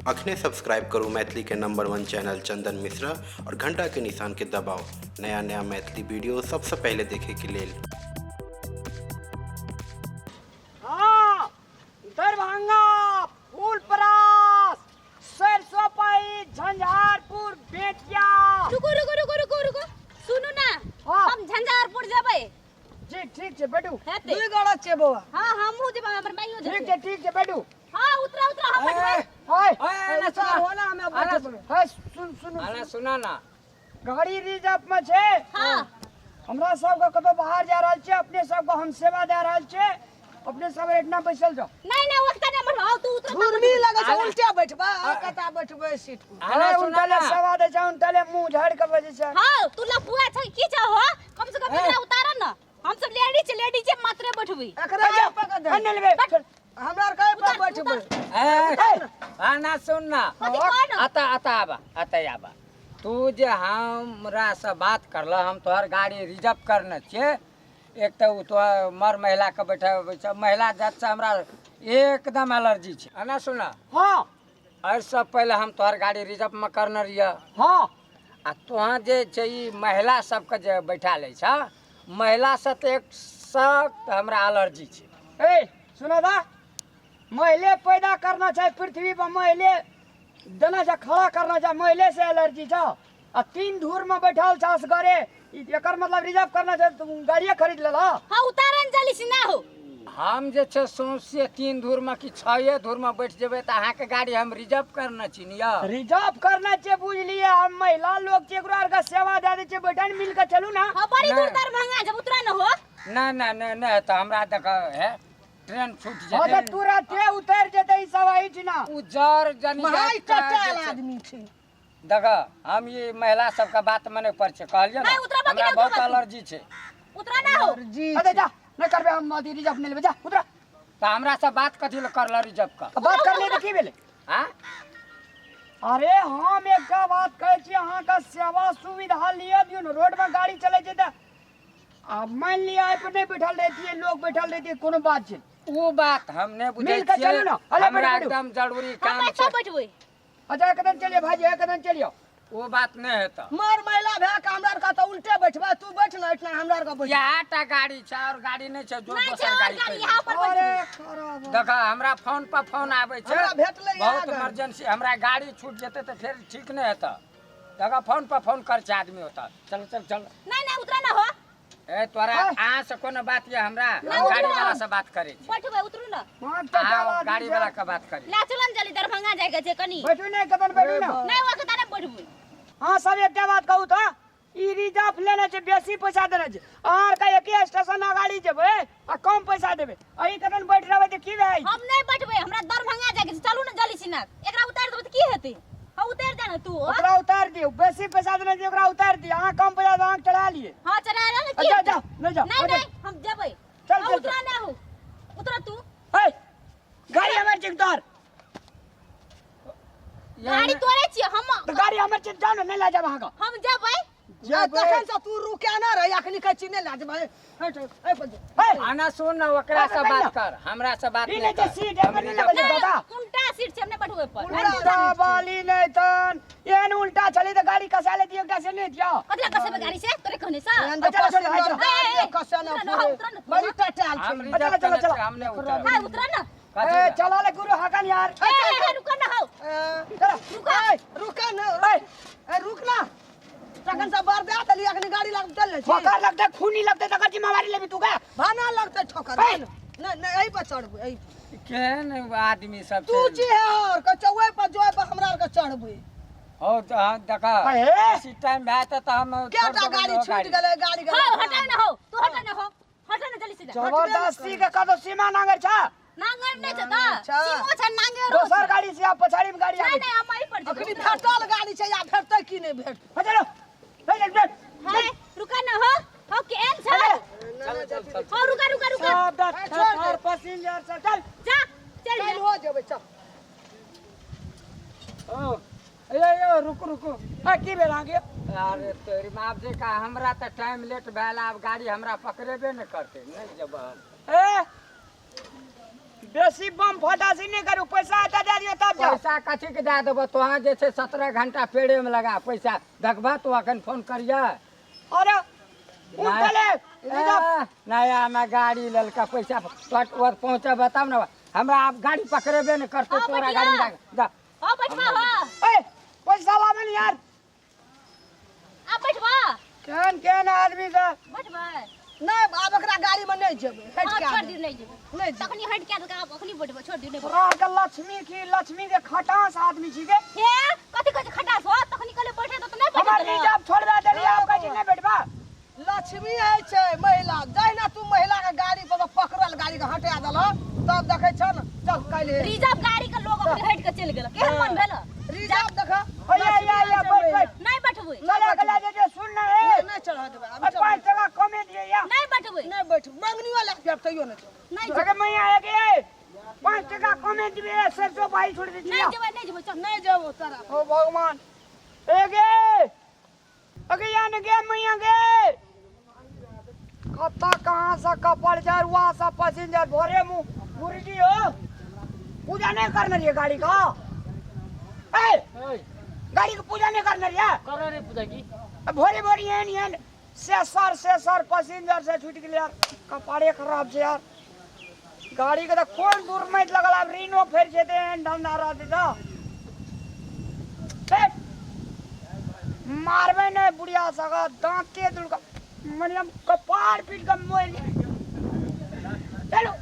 अखने सब्सक्राइब करू मैथिली के नंबर वन चैनल चंदन मिश्रा और घंटा के निशान के दबाव नया नया मैथिली वीडियो सबसे पहले देखे के लेल। हाँ, दरभंगा फूलपरास सरसोपाई झंझारपुर बेतिया। रुको रुको रुको रुको रुको, सुनू ना। हाँ। हम झंझारपुर जेबै। ठीक ठीक छै बैठू। हेतै। दुई गोड़ा छै बौआ। हाँ, हमहूँ जेबै, हमर माइयो ठीक जेतै। छै ठीक छै बैठू। हाँ, उतरा उतरा, हम बैठबै। हाय ए, ना सुना। होला हमे बैठबै। हाय, सुन सुन। अरे सुना ना, गाड़ी रिजर्व में छै। हाँ। हमरा सबके कतौ बाहर जा रहल छै, अपने सबके हम सेवा दे रहल छै, अपने सब एतना बैसल जाओ। नहीं नहीं, वक्त नहीं मत आओ, तू उतरा। घुर्मी लगे छै, उल्टे बैठबै, आ कता बैठबै सीट पर। अरे अरे सुना उल्टले ना। सेवा दे छै, उल्टले मुंह झाड़ के बजै छै। हाँ, तू लफुआ छै की छै हो, कम से कम एकरा उतार ना, हम सब लेडीज छै, लेडीज छै मात्र बैठबै। एकरा अच्छा, पकड़ दे। अन्य लेबै। हमरा आर के पर बैठबै। ए, हाँ ना सुन ना। कथी कह ना? आता आता आबा, आता आबा। तू जे हमरा से बात करल, हम तोहर गाड़ी रिजर्व करने छियै। एक तऽ ओ तो मर महिला के बैठाबै छै, महिला जात से हमरा एकदम एलर्जी छै। आ ना सुना। हाँ। एहिसँ पहिले हम तोहर गाड़ी रिजर्व में करने रहियै। हाँ। आ तोहाँ जे छै ई महिला सबके जे बैठा लै छ, महिला से तऽ एक सख्त हमरा एलर्जी छै। ए सुनो दा, मैले पैदा करना छै पृथ्वी पर, मैले देना छै खड़ा करना छै, मैले से एलर्जी छ। आ तीन धूर में बैठल छ असगरे, एकर मतलब रिजर्व करना छै, तू गाड़िए खरीद लेला। हाँ, उतारन जल्दी से ना हो। हम जे छै सौंसे तीन धूर में कि छये धूर में बैठ जेबै तऽ अहाँके गाड़ी हम रिजर्व करने छी ने यौ। रिजर्व करना छै बुझलिए, हम महिला लोग छै, एकरो आर के सेवा दे दै छै, बैठन मिल के चलू ना। हाँ, बड़ी दूर नहीं। दरभंगा जब उतरा न हो। नहीं नहीं नहीं नहीं, तऽ हमरा देख हे ट्रेन छूट हाँ, जेतै। तऽ तुरते उतर जेतै ई सब एहिठिना। उजर जनी महाई जाति का टटाल जे छै। आदमी छै। देख हम ये महिला सबके बात मने पर छै, कहलियै नहीं, ने उतरबा कि हमरा नहीं बहुत उतरबा तू? एलर्जी छै। उतरा ना हो। जी। अरे जा, नहीं करबे हम अथी रिजर्व नहीं लेबै, जा उतरा। तऽ हमरा से बात कथी लए करल रिजर्व का? बात कर ले तऽ की भेलै? हाँ? अरे हम एकटा बात कहै छी, अहाँके सेवा सुविधा लिअ दियौ ने, रोड में गाड़ी चलै छै तऽ आ मान लिअ एहि पर नहि बैठल रहितियै, लोग बैठल रहितियै, कोनो बात छै। ओ बात हम नहि बुझै मिल के छियै। चलू ने, अरे हमरा बैठू, बैठू। एकदम जरूरी हम काम एतऽ छै। बैठबै। अच्छा एक कदम चलियो भाईजी, एक कदम चलियो। ओ बात नहि हेतौ। मर महिला भए के हमरा आर के तऽ उल्टे बैठबै, तू बैठ ना एहिठिना, हमरा आर के बैठ। इएह टा गाड़ी छै और गाड़ी नहि छै, जो नहीं छै दोसर और गाड़ी गाड़ी, करि। यहाँ पर अरे बैठबै। खराब। देख हमरा फोन पर फोन आबै छै, हमरा भेटलै इएह बहुत गाड़ी। इमरजेंसी, हमरा गाड़ी छूट जेतै तऽ फेर ठीक नहि हेतौ। देख फोन पर फोन कर छै आदमी ओतऽ। चल चल चल। नहीं नहीं, उतरा ना हो। ए तोरा हाँ। अहाँ से कोनो बात ये हमरा? नहीं, हम गाड़ी उतरा। वाला से बात करै छी। बैठबै, उतरू ना। मार टटाल आओ, आदमी गाड़ी छै। वाला के बात करी। ला चलन जल्दी, दरभंगा जाय के छै कनी। बैठू ने, एक कदम बैठू ना। नहीं, ओकरा नहि बैठबै। हाँ सब एकटा बात कहू तऽ, ई रिजर्व लेने छै, बेसी पैसा देने छै, अहाँ आरके एके स्टेशन अगाड़ी जेबै आ कम पैसा देबै, एहि कदम बैठ रहबै तऽ की भए? हम नहि बैठबै, हमरा दरभंगा जाय के छै, चलू ने जल्दी सिना। एकरा उतारि देबै तऽ की हेतै? हाँ, उतारि दे ने तू। ओकरा उतारि दियौ, बेसी पैसा देने छै ओकरा उतारि दियौ, अहाँ कम पैसा अहाँ चढ़ा लियै। हाँ, चढ़ा रहल की? अच्छा, जाओ, नहीं जाओ, नहीं अच्छा। नहीं, हम जेबै। चल, हाँ, चल, उतरा ना हो, उतरा तू। ए गाड़ी हमर छै तोहर। गाड़ी तोरे छियै हम। तऽ गाड़ी हमर छै, जाओ ने, नहि लए जायब अहाँके। हम जेबै। तखन से तू रुके ना रही, अखनी कहै छी नहि लए जेबै। हट, एहि पर जो। ए, आना सुन ना, ओकरा से अरे, बात ना। कर, हमरा से बात ई नहीं नहि छै कर। सीट, एहि पर नहि हम लगै छै नहीं, दादा। उल्टा सीट छै, हम नहि बैठबै पर। उल्टा वाली नहि तन, एहन उल्टा छलै तऽ गाड़ी कसा लेती एकटा से नहि दियौ। कथी लए कसेबै गाड़ी से? तोरे कहने से? एहन तऽ चलो, चलो, पसिंजर चलो। गाड़ी ए, ए, कसे ना उतरा ना, पूरे। उतरा ना। बड़ी टटाल हम छै। रिजर्व चलो, चलो, केने चलो। छियै, हम नहि उतरब। हाँ, उतरा ना। कथी ए लए? चला ले गुरु हकन यार। ए, ए, ए, रुको ना हो। ए, चलो। रुको। ए, रुक ना, ए, ए, रुक ना। तखन से बर दे देली, अखनी गाड़ी लग चल ले छी। ठोकर लगतै, खूनी लगतै, तकर जिम्मेवारी लेबी तू का? भाना लगतै ठोकर। ए। नहीं नहीं, एहि पर चढ़बै, एहि पर। केहन आदमी सब तू छै? छी है और के चौए पर जोए पर हमरा आर के चढ़बै। हो तऽ हाँ, देखा अरे। इसी टाइम भए जेतै तऽ हम केटा छोड़ देबै गाड़ी ओहो छूट गेलै, गाड़ी हो, गेलै। हटा ना हो, तू हटा ना हो, हटा ना जल्दी से जा। जबरदस्ती के कतौ सीमा नांगर छ। नांगर नहि छै तऽ छै। सीमो छै, नांगरो छै। दोसर गाड़ी से आ पछाड़ी में गाड़ी नहीं आबै। नहीं, हम एहि पर जेबै। अखनी भेटल गाड़ी छै, या भेटतै की नहि भेटतै। हो चलो। चल चल चल। हाय, रुका ना हो, हो केहन छै? चल चल चल। हो, रुका रुका रुका। सब ए, छोड़ दे। दर पैसेंजर सब चल। जा, चल चल जा। हो जेबै, चल। ओ ए ए रुकू रुकू। ए की भेल अहाँके? अरे तोरी बाप जे का, हमरा तऽ टाइम लेट भेल, आब गाड़ी हमरा पकड़ेबे नहि करतै, नहि जेबै हम। ए बेसी बम फटासी नहि करू, पैसा एतऽ दए दियौ तब जाउ। पैसा कथी के दए देबो? तोहाँ जे छै 17 घंटा पेड़े में लगा पैसा देखबा, तू अखन फोन करिया। अरे उठले रिजर्व। नया में गाड़ी लेलका, पैसा तोहर ओर पहुँचेबा तब ने। हमरा आब गाड़ी पकड़ेबे ने करतौ। हाँ, तोरा बैठिया। गाड़ी में जा। हाँ बैठवा, हाँ। ए पैसा लाबे ने यार। आ बैठवा। केहन केहन आदमी से। बैठबै? नहि, आब एकरा गाड़ी में नहि जेबै, हटि हाँ के छोड़ आबै। दियौ, नहि जेबै। नहि जेबै। तखनी हटि के आब अखनी बैठबै, छोड़ दियौ, नहि बैठबै। तोरा के लक्ष्मी की लक्ष्मी के खटास आदमी छिके। हे कथी कहै छै खटास हो? तखनी कहले बैठे तो नहि हमर बैठे देलक। रिजर्व छोड़बा देली, आब कहै छी नहि बैठबा। लक्ष्मी होइ छै महिला। जहिना तू महिला के गाड़ी पर पकड़ल गाड़ी के हटा देलह तब देखै छौ ने। चल काल्हि रिजर्व गाड़ी के लोग अपने हटि के चलि गेल, केहन मन भेल? रिजर्व देख। ओया या या, बैठ बैठ। नहि बैठबै। चले गेला जे जे सुन ना ए। नहि चढ़ा देबै आब। ए, चल। 5 टका कमे दिए या। नहि बैठबै। नहि बैठ, मंगनियो लए के तैयो नहि जेबै। नहि जेबै। अगे मैया एक ए 5 टका कमे दिए, सरसों भाई छोड़ दी। नहि जेबै, नहि जेबै, चल। नहि जेबो तोरा। ओ भगवान, ए गे अगे या ने गे मैया गे, कत्ता कहाँ से कपड़ जरुआ सा पैसेंजर भोरे मुँह। गुरुजी हो, पूजा नहीं करने रही गाड़ी का? ए गाड़ी की पूजा नहीं करने रही? करो रे पूजा की। भोरे भोरे एहन एहन से सर पैसेंजर से छूट गेल यार, कपाड़े खराब छै यार। गाड़ी के तऽ कोन दूर मत लगल, आब ऋणो फेर जेतै, एहन धंधा रहतै तऽ। हे, मारबै नहि बुढ़िया सगा दाँते दुर्गा, मतलब कपार पीट के मोरि। चलो।